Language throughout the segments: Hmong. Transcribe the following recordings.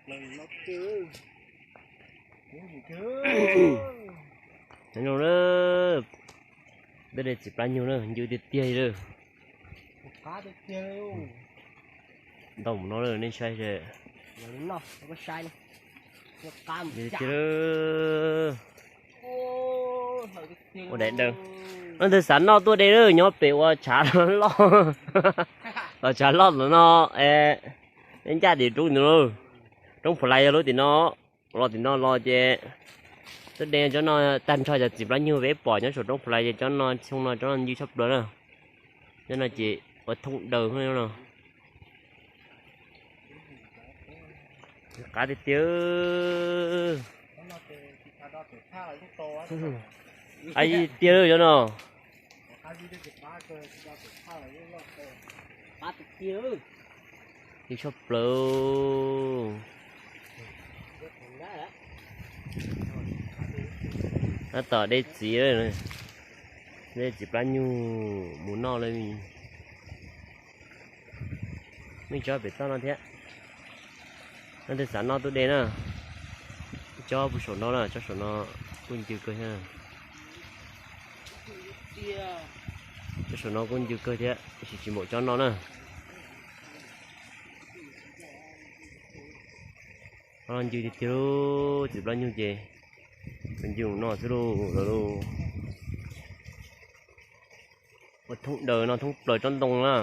Nyob zoo na, tej de txiv plab nyug na, ncw tiag tiag li lawm. Ntau mus no lawm nej saib seb. Tiag tiag. Ua daim daws. Leej twg xav noj tuaj de lawm, nyob pem ua tshav loj, los tshav loj ntawm no, ncaj tim roob ntawd, roob Phuv Lais yog lub tim no. Los tim no los ces twb de cov no tag nrho, cov txiv plab nyug peb pom nyob saum roob Phuv Lais ces cov no xyoo no cov no ncw tshaj plaws na. Cov no ces ua thooj daws no. Qab tiag tiag. Qab tiag cov no. Ncw tshaj plaws. Tab tom de txiv, de txiv plab nyug mus noj lawm. Muaj ib tsob pem toj no thiab. Leej twg xav noj tuaj de na. Ib tsob puag saum no na, tsob saum no kuj ncw kawg thiab. Tsob saum no kuj ncw kawg thiab, tab sis tsis npaum tsob no na. Ncw tiag tiag, txiv plab nyug ces ncw no xwb lauj, lawv lauj. Ua thooj daws no thoob plaws tsob ntoo na.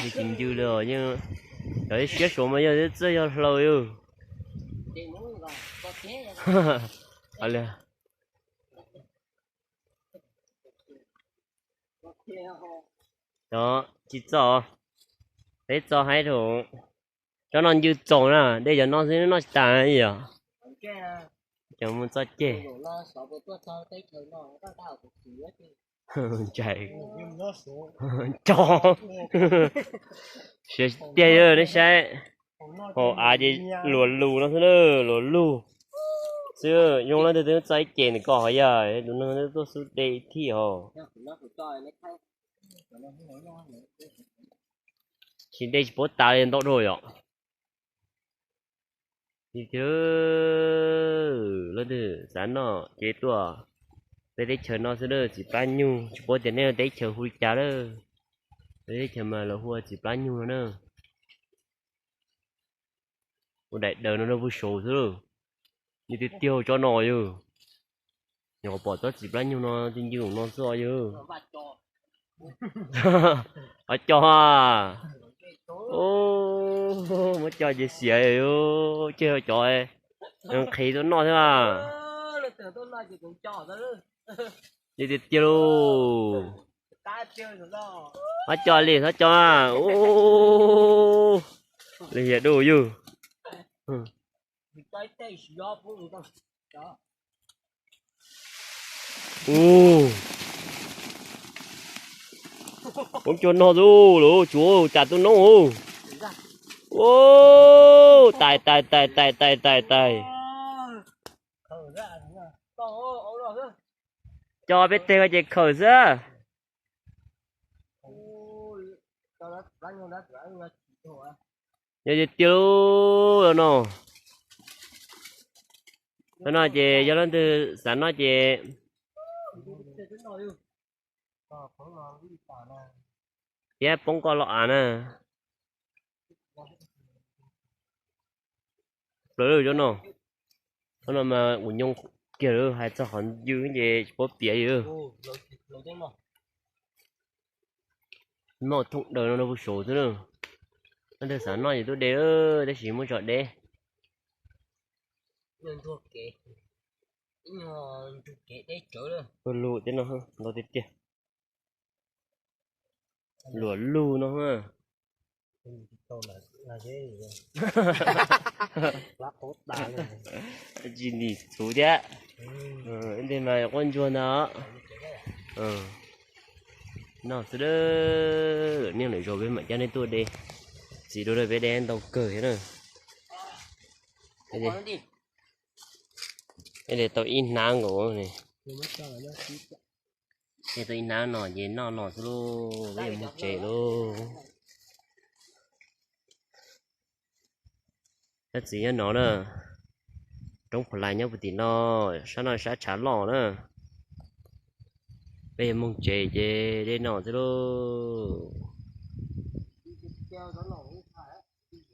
Yog tsis ncw li os, yeej cov siab suav mas yog txawj yog hlaws yog. Tsis txo, peb txo haib rau. Tsob no ncw txaus na, de cov no xwb noj tsis tas yom. Cov mus txoj ceg. Ntshai. Siav tiag, nej saib. Hauv av ces luas lug no xwb na, luas lug xwb. Zoo leej twg twb txo ib ce ntawm ko hov yog tus neeg twb tuaj xub de thij hos. Tsis de tsis paub tas li, ntau dhau yom. Leej twg xav noj ces tuaj peb teb chaws no xwb na, txiv plab nyug, tsis paub tias nej teb chaws hu li cas lawm. Peb teb chaws mas lawv hu ua txiv plab nyug no na. Ua daim daws no rau puag saud xwb lauj. Ncw tiag tiag tsob no yog. Nyuam qhuav pom tsob txiv plab nyug no, ncw no xwb os yog. Ho cog a. Muab cog ces xiav, cog cov nqhis tuaj noj thiab. Ncw tiag tiag lauj. Ho cog li, ho cog a. Li hiam dua yug. Ua, poob cuag no xwb lauj, tsuav cas tuaj noob. Ua, tais tais tais tais tais tais tais. Cog peb teg ko ces khawm xwb. Yog tiag tiag lauj no. Cov no ces yog leej twg xav noj ces thiab poob koj los av na. Plaws lawm cov no. Cov no mas ua nyoo kiag lawm, hais txog qhov ncw ces tsis paub piav li. Noj thooj daws no rau puag saud xwb na. Leej twg xav noj ces tuaj de, tab sis muab tso deb. Lug lug thiab no, ntau tiag tiag. Luam lug no. Tsis nim txhuv thiab. Ib ntej mas quaj ntsuag ntag. No xwb, niaj lwm zaus peb mam coj nej tuaj de. Txiv dua peb de ntau kawg thiab na. De tau ib hnab nkaus ne. De tau ib hnab no ces noj no xwb lauj, peb yuav mus tsev lauj. Nyob txiv nyob no na, roob Phuv Lais nyob puag tim no, sab no sab tshav loj na. Peb yuav moog tsev ces dej no xwb lauj.